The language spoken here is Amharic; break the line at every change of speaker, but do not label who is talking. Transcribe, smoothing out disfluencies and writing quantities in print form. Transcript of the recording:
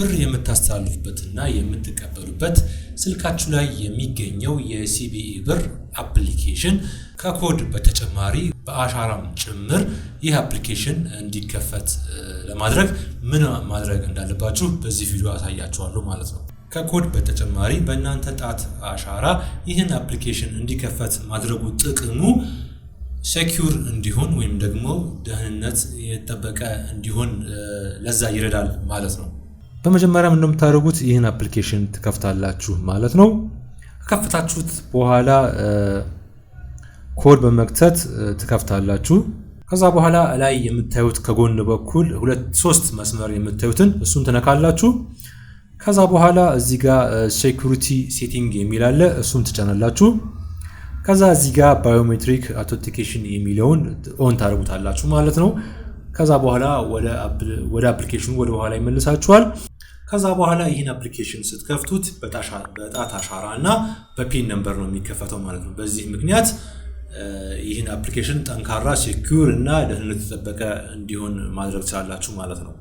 ብር የምታስተላልፉበትና የምትቀበሉበት ስልካችሁ ላይ የሚገኘው የ CBE ብር application ከኮድ በተጨማሪ በአሻራም ጭምር ይህ application እንዲከፈት ለማድረግ ምን ማድረግ እንዳለባችሁ በዚህ ቪዲዮ አሳያችኋለሁ ማለት ነው። ከኮድ በተጨማሪ በእናንተ ጣት አሻራ ይህን application እንዲከፈት ማድረጉ ጥቅሙ secure እንዲሆን ወይም ደግሞ ደህንነት የጠበቀ እንዲሆን ለዛ ይረዳል ማለት ነው። በመጀመሪያ እንደምታደርጉት ይህን application ትከፍታላችሁ ማለት ነው። ከከፍታችሁት በኋላ ኮድ በመክተት ትከፍታላችሁ። ከዛ በኋላ ላይ የምታዩት ከጎን በኩል ሁለት ሶስት መስመር የምታዩትን እሱን ትነካላችሁ። ከዛ በኋላ እዚህ ጋር security setting የሚል አለ፣ እሱን ትጫናላችሁ። ከዛ እዚህ ጋር biometric authentication የሚለውን on ታደርጉታላችሁ ማለት ነው። ከዛ በኋላ ወደ application ኑ ወደ ኋላ ይመልሳችኋል። ከዛ በኋላ ይህን application ስትከፍቱት በጣት አሻራ እና በ PIN number ነው የሚከፈተው ማለት ነው። በዚህ ምክንያት ይህን application ጠንካራ፣ secure እና ደህንነቱ የተጠበቀ እንዲሆን ማድረግ ትችላላችሁ ማለት ነው።